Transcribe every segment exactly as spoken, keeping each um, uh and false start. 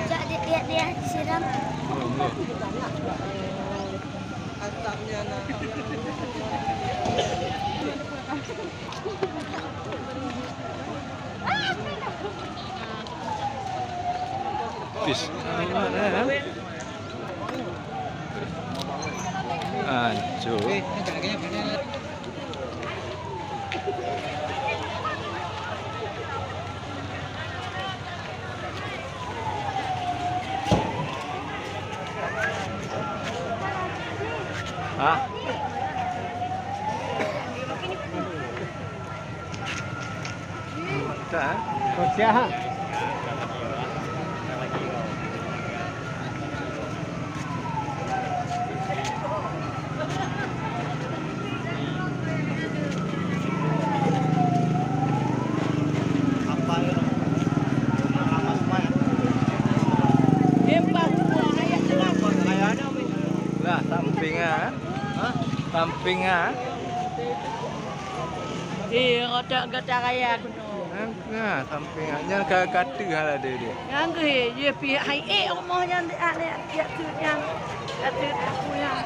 Cak dia, dia, dia siram. Peace. Ancur. Ah. Dah, eh? Kau siap, ha? Lah, samping ah. Hah? Samping ah. Eh, otak gata raya keunoe. Nah, samping nyan ka, ka teuh hala dia, dia. Nyang geuh, ye pi hai ék rumoh nyan, aneuk jak teuk nyan. Jak teuk aku nyan.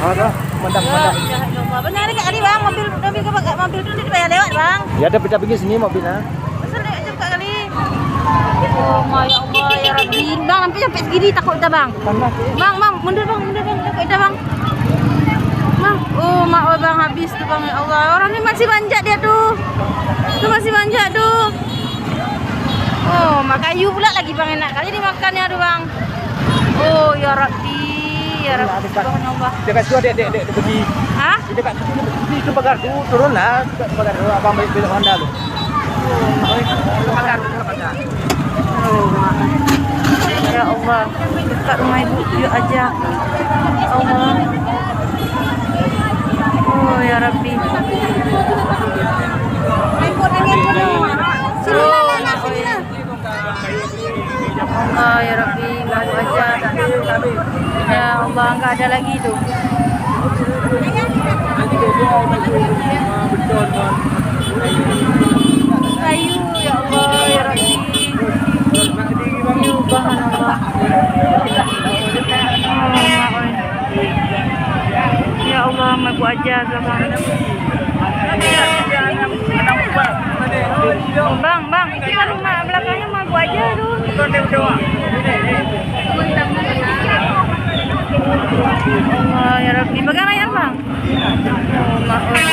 Ada, madam, madam. Benar ni kat tadi, bang, mobil, mobil ke, mobil tu dia bayar lewat, bang. Ya, ada pecah pergi sini mobil, ha. Pasal dia macam kat kali. Oh, ma, ya Allah, ya Rabbi. Bang, sampai, sampai segini takut dah, bang. Bang, bang, mundur, bang, mundur, bang, takut dah, bang. Bang, oh, mak, oh, bang, habis tu, bang, ya Allah. Orang ni masih manjat dia tu. Tu masih manjat tu. Oh, mak, kayu pula lagi, bang, enak kali dimakan ya tu, bang. Oh, ya Rabbi, ya Rabbi, subhanallah. Dia kat situ, dek, dek, dek, dia pergi. Ha? Dia kat situ, dia pergi ke pagar tu, turun lah, ke pagar tu, abang balik belok Honda tu. Pagar tu, pagar. Oh, mak. Ya Allah, dekat rumah ibu yuk aja. Ya Allah. Oh, ya Rabbi. Sini lah, lah, lah, sini lah. Allah, ya Rabbi, baru aja. Ya Allah, enggak ada lagi tu. Kayu, ya Allah, ya Rabbi. Ya, subhanallah. Ya Allah, mabuk aja, Bang. Bang, bang, kita rumah belakangnya mabuk aja tu. Allah, ya Rabbi. Pegang ayam, Bang. Oh, mak, oh.